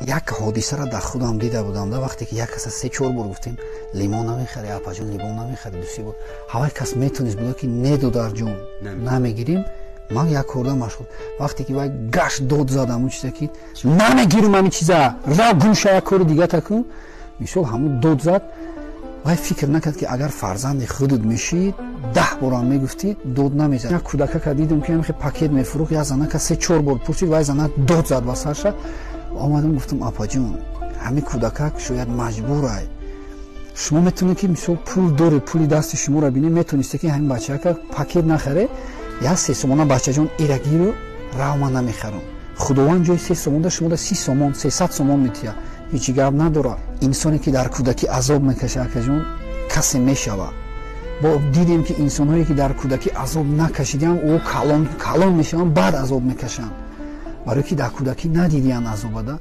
Як ҳодисаро дар худам дида будам да. Вақте ки як каса се чор бор гуфтем: «Лимон намехарӣ, апаҷон, лимон намехарӣ?» Ду се бор ҳавай кас метонист буда ки: «Не, додарҷон, намегирим, ман як корда машғул». Вақте ки вай гашт, дод зад ҳамун чиза ки: «Намегирим ҳамин чиза, рав гумша, як кори дигата кун», мисол, ҳамун дод зад. Вай фикр накард, ки агар фарзанди худут мешид, 10 борам мегуфтӣ, дод намезад. Як кӯдакака дидум, ки ҳамихе пакет мефурӯхт. Як занака се чор бор пурсид, вай занак дод зад ба сарша. Омадам, гуфтам: «Апаҷон, ҳамин кӯдакак шояд маҷбурай. Шумо метавонед ки, мисол, пул доред, пули дасти шуморо бинед, метонисте ки ҳамин бачака пакет нахаре. Як 3 сомона, бачаҷон, ира гиру рав, ман намехарам. Худованд ҷои 3 сомонда шумода 30 сомон, 300 сомон метиҳад, ҳеҷ гап надорад». Инсоне ки дар кӯдакӣ азоб мекаша, акаҷон, касе мешавад. Бо дидем, ки инсонҳое ки дар кӯдакӣ азоб накашидиам, ӯ калон калон мешаванд, баъд азоб мекашанд, барое ки дар кӯдакӣ надидиянд азобада.